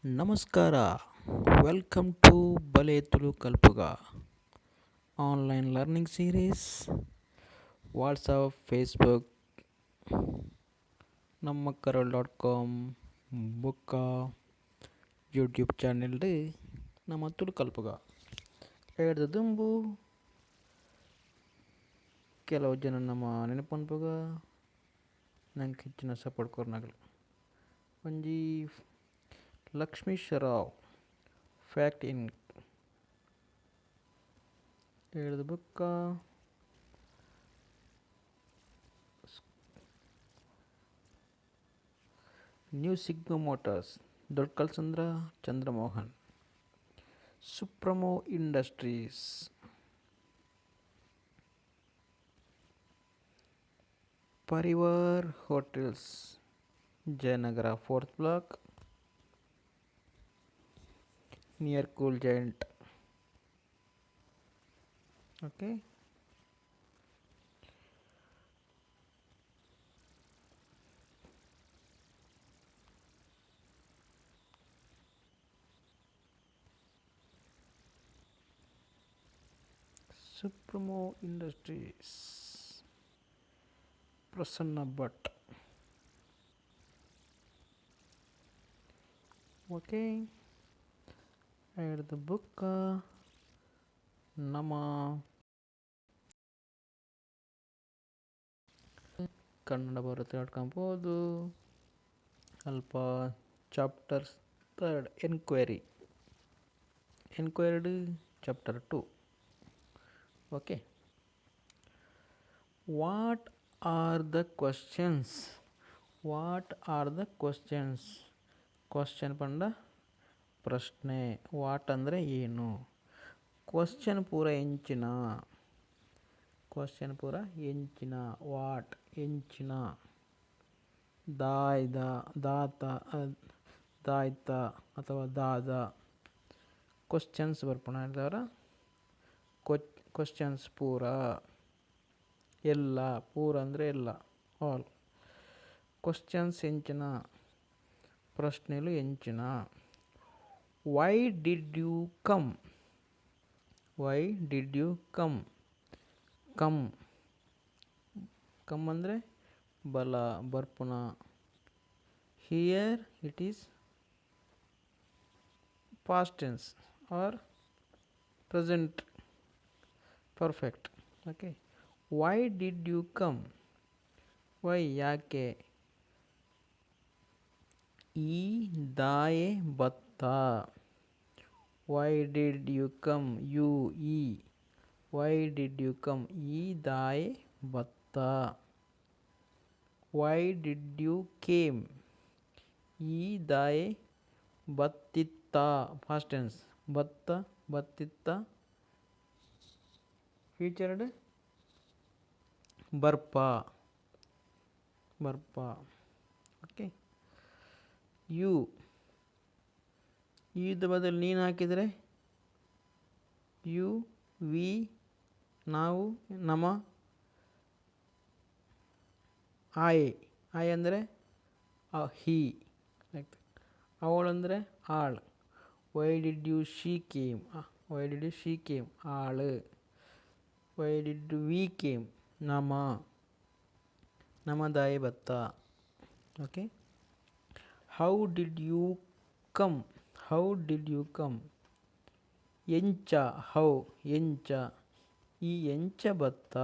ನಮಸ್ಕಾರ, welcome to ಬಲೆ Tulu ಕಲ್ಪುಗ online learning series. WhatsApp, Facebook, ನಮ್ಮ ಕರಲ್ ಡಾಟ್ ಕಾಮ್ ಬೊಕ್ಕ ಯೂಟ್ಯೂಬ್ ಚಾನೆಲ್ ನಮ್ಮ ತುಳು ಕಲ್ಪುಗ. ಐಡ್ದ್ ದುಂಬು ಕೆಲವು ಜನ ನಮ್ಮ ನೆನಪನ್ಪುಗ, ನಂಕ್ ಹೆಚ್ಚಿನ ಸಪೋರ್ಟ್ ಕೊರ್ನಗಲು. ಒಂಜಿ ಲಕ್ಷ್ಮೀಶ್ ರಾವ್ ಫ್ಯಾಕ್ಟ್ ಇನ್ ಐಡ್ದ್ ಬೊಕ್ಕ new Sigma motors Doddakallasandra Chandramohan, Supremo industries, Parivar hotels, Jayanagar fourth block near cool giant. Okay, Supremo industries, Prasanna Bhat. Okay, ಐಡ್ದ್ ಬೊಕ್ಕ ನಮ ಕನ್ನಡ ಭಾರತಿ ಡಾಟ್ ಕಾಮ್ ಪೋದು ಅಲ್ಪ chapters third enquiry, enquired chapter 2. Okay, what are the questions? What are the questions? Question ಪಂಡ ಪ್ರಶ್ನೆ, what ಅಂದರೆ ಏನು, question ಪೂರ ಎಂಚಿನ, ಕ್ವಶನ್ ಪೂರ ಎಂಚಿನ, what ಎಂಚಿನ, ದಾಯ್ದ ದಾತ ದಾಯ್ತ ಅಥವಾ ದಾದ ಕ್ವಶನ್ಸ್ ಬರ್ಪುನ ಅವರ ಕ್ವಶನ್ಸ್ ಪೂರ ಎಲ್ಲ, ಪೂರ ಅಂದರೆ ಎಲ್ಲ, ಆಲ್ ಕ್ವಶನ್ಸ್ ಎಂಚಿನ, ಪ್ರಶ್ನೆಲು ಎಂಚಿನ. Why did you come? Why did you come? Come, come ಅಂದರೆ ಬಲ, ಬರ್ಪುನ. Here it is past tense or present perfect. Okay, why did you come? Why ಯಾಕೆ, ಈ ದಾಯೆ ಬತ್ತ. Why did you come? You ಈ, why did you come? ಈ ದಾಯೆ ಬತ್ತ. Why did you came? ಈ ದಾಯೆ ಬತ್ತಿತ್ತ, ಫಾಸ್ಟ್ ಟೆನ್ಸ್, ಬತ್ತ ಬತ್ತಿತ್ತ, ಫ್ಯೂಚರ್ಡ್ ಬರ್ಪ ಬರ್ಪ. ಓಕೆ, you ಯುದ ಬದಲು ನೀನು ಹಾಕಿದರೆ you, V, ನಾವು, ನಮ, ಆಯ್, ಆಯ್ ಅಂದರೆ ಹಿ, ಅವಳಂದರೆ ಆಳ್. Why did you she came? Why did you she came? ಆಳು. Why did we came? ನಮ, ನಮದಾಯ ಬತ್ತ. Okay, how did you come? How did you come? ಎಂಚ, how ಎಂಚ, ಈ ಎಂಚ ಬತ್ತ,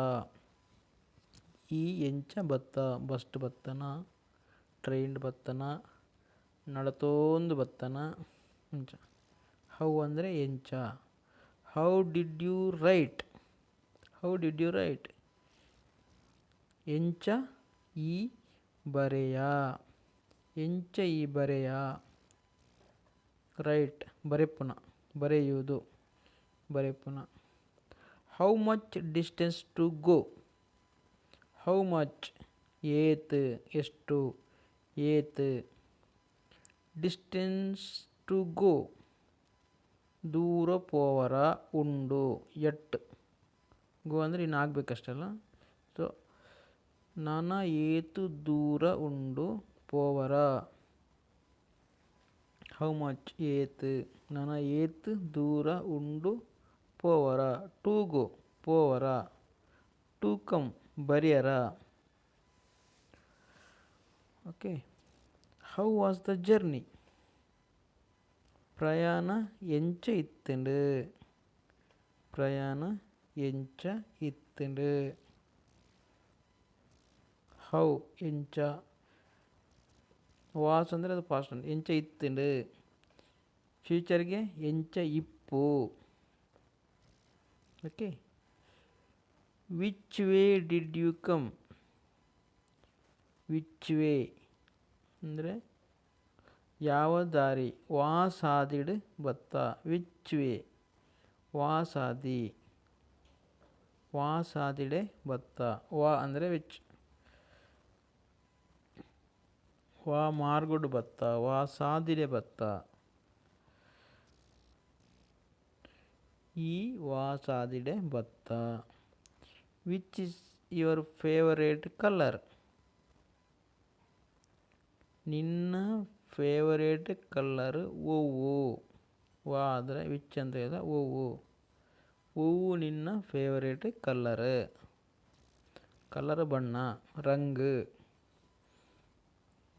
ಈ ಎಂಚ ಬತ್ತ, ಬಸ್ಟ್ ಬತ್ತನ, ಟ್ರೈನ್ಡ್ ಬತ್ತನ, ನಡತೋಂದು ಬತ್ತನ, ಎಂಚ. How ಅಂದರೆ ಎಂಚ. How did you write? How did you write? ಎಂಚ ಈ ಬರೆಯ, ಎಂಚ ಈ ಬರೆಯ. ರೈಟ್ ಬರೆಪುನ, ಬರೆಯುವುದು, ಬರೆಪುನ. How much distance to go? How much ಏತ್, ಎಷ್ಟು, ಏತ್. ಡಿಸ್ಟೆನ್ಸ್ ಟು ಗೋ ದೂರ ಪೋವರ ಉಂಡು, ಎಟ್. ಗೋ ಅಂದರೆ ಇನ್ನು ಆಗಬೇಕಷ್ಟಲ್ಲ. ಸೊ ನಾನ ಏತು ದೂರ ಉಂಡು ಪೋವರ. How much ಏತ್ ನನ ಏತ್ ದೂರ ಉಂಡು ಪೋವರ. ಟು ಗೋ ಪೋವರ. ಟು ಕಮ್ ಬರಿಯರ. Okay, how was the journey? ಪ್ರಯಾಣ ಎಂಚ ಇತ್ತ್ಂಡ್. ಪ್ರಯಾಣ ಎಂಚ ಇತ್ತ್ಂಡ್. How ಎಂಚ, ವಾಸ್ ಅಂದರೆ ಅದು ಪಾಸ್ಟ್, ಎಂಚ ಇತ್ತ್ಂಡ್. ಫ್ಯೂಚರ್ಗೆ ಎಂಚ ಇಪ್ಪು. Okay, which way did you come? Which way ಅಂದರೆ ಯಾವ ದಾರಿ. ವಾಸಾದಿಡ್ ಬತ್ತ. Which way ವಾಸಾದಿ, ವಾಸಾದಿಡೆ ಬತ್ತ. ವಾ ಅಂದರೆ which, ವಾ ಮಾರ್ಗಡ್ ಬತ್ತ, ವಾಸಾದಿಡೆ ಬತ್ತ. ಈ ವಾಸಾದಿಡೆ ಬತ್ತ. Which is your favourite colour? ನಿನ್ನ ಫೇವರೇಟ್ ಕಲರ್ ಒವ್ವು. ವಾ ಆದರೆ which ಅಂತ ಹೇಳಿದ ಒವ್ವು. ಒವ್ವು ನಿನ್ನ ಫೇವರೇಟ್ ಕಲರ್. ಕಲರ್ ಬಣ್ಣ, ರಂಗು.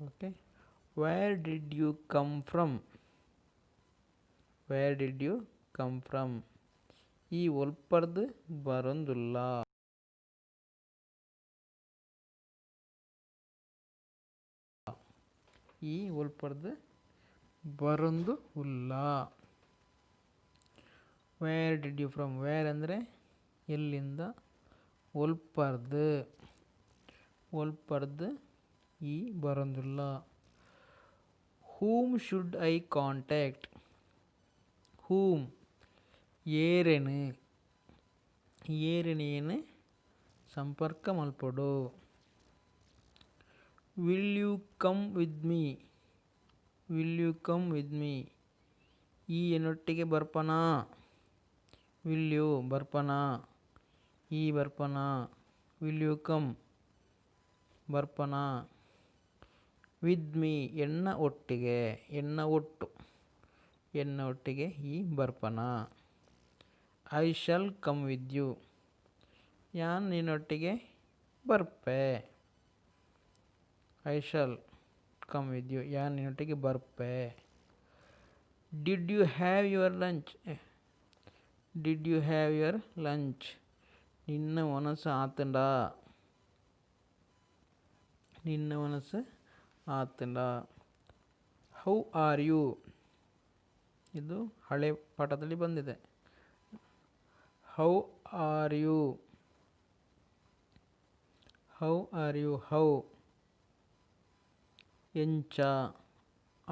Okay, where did you come from? Where did you come from? ಈ ಒಲ್ಪರ್ದ್ ಬರೊಂದುಲ್ಲ. ಈ ಒಲ್ಪರ್ದ್ ಬರೊಂದು ಉಲ್ಲ. Where did you from? Where ಅಂದರೆ ಎಲ್ಲಿಂದ, ಒಲ್ಪರ್ದ್, ಒಲ್ಪರ್ದ್ ಈ ಬರೊಂದುಲ್ಲ. Whom should I contact? Whom ಏರೆನ್, ಏರೆನ್ ಸಂಪರ್ಕ ಮಲ್ಪೊಡು. Will you come with me? Will you come with me? ಈ ಎನ್ನೊಟ್ಟಿಗೆ ಬರ್ಪನಾ. Will you ಬರ್ಪನಾ, ಈ ಬರ್ಪನಾ. Will you come ಬರ್ಪನಾ. ವಿತ್ ಮೀ ಎನ್ನ ಒಟ್ಟಿಗೆ, ಎನ್ನ ಒಟ್ಟು, ಎನ್ನ ಒಟ್ಟಿಗೆ ಈ ಬರ್ಪನಾ. I shall come with you, ಯಾನ್ ನಿನ್ನೊಟ್ಟಿಗೆ ಬರ್ಪೆ. I shall come with you, ಯಾನ್ ನಿನ್ನೊಟ್ಟಿಗೆ ಬರ್ಪೆ. Did you have your lunch? Did you have your lunch? ನಿನ್ನ ಒನಸ್ ಆತುಂಡಾ, ನಿನ್ನ ಒನಸ್ ಆತುಂಡಾ. How are you? ಇದು ಹಳೆ ಪಾಠದಲ್ಲಿ ಬಂದಿದೆ. How are you? How are you? How ಎಂಚ,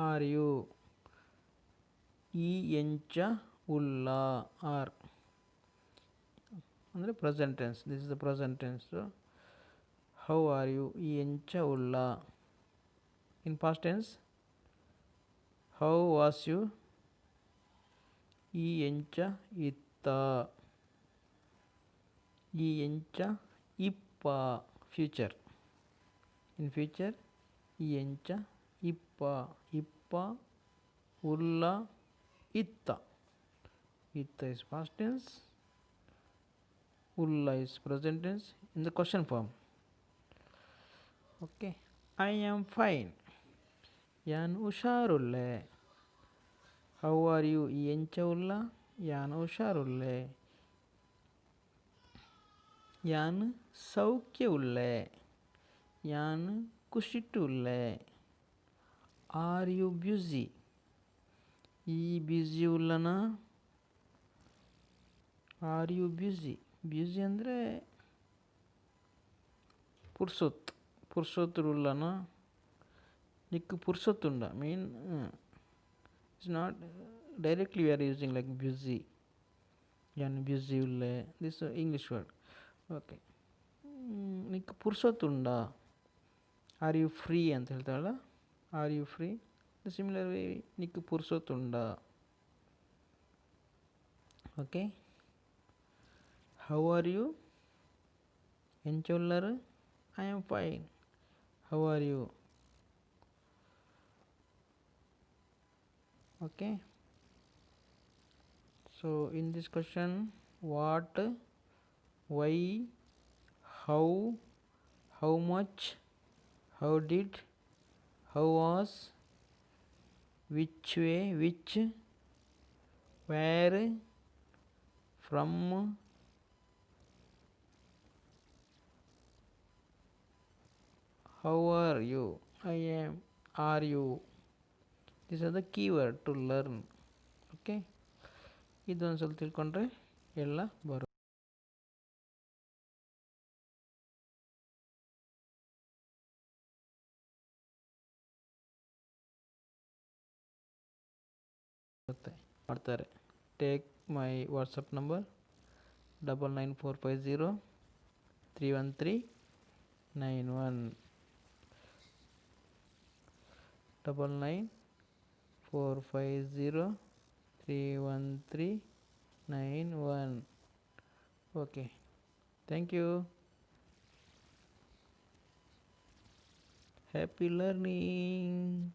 are you ಈ ಎಂಚ ಉಲ್ಲ. ಆರ್ ಅಂದರೆ present tense, this is the present tense. How are you? ಈ ಎಂಚ ಉಲ್ಲ. In past tense how was you? ಈ ಎಂಚ ಇತ್ತ, ಈ ಎಂಚ ಇಪ್ಪ. ಫ್ಯೂಚರ್, ಇನ್ ಫ್ಯೂಚರ್ ಈ ಎಂಚ ಇಪ್ಪ, ಇಪ್ಪ ಉಲ್ಲ ಇತ್ತ. ಇತ್ತ is past tense, ಉಲ್ಲ is present tense in the question form. Okay, I am fine, ಯಾನ್ ಹುಷಾರುಲ್ಲೆ. How are you? ಈ ಎಂಚ ಉಲ್ಲ, ಯಾನ್ ಹುಷಾರುಲ್ಲೆ. ಯಾನ್ ಸೌಖ್ಯ ಉಲ್ಲೆ, ಯಾನ್ ಖುಷಿಟ್ ಉಲ್ಲೆ. Are you busy? ಈ ಬ್ಯುಸಿ ಉಲ್ಲನಾ. Are you busy? Busy ಅಂದರೆ ಪುರ್ಸೊತ್ತು, ಪುರ್ಸೊತ್ತು ಉಲ್ಲನಾ. ನಿಕ್ಕ್ ಪುರ್ಸೊತ್ತುಂಡ mean it's not directly we are using like busy. ಯಾನ್ busy ಉಲ್ಲೆ, this English word. Okay, ನಿಕ್ಕ್ ಪುರ್ಸೊತ್ತುಂಡ. Are you free ಅಂತ ಹೇಳ್ತಾರಲ್ಲ, are you free? The similar way ನಿಕ್ಕ್ ಪುರ್ಸೊತ್ತುಂಡ. Okay, how are you? ಎಂಚ ಉಲ್ಲರ್? I am fine. How are you? Okay, so in this question what, why, how, how much, how did, how was, which way, which, where, from, how are you, I am, are you. These are the keyword to learn. Okay, ಇದೊಂದು ಸ್ವಲ್ಪ ತಿಳ್ಕೊಂಡ್ರೆ ಎಲ್ಲ ಬರುತ್ತೆ ಮಾಡ್ತಾರೆ. Take my WhatsApp number 9945031391, 9945031391. Okay, thank you. Happy learning.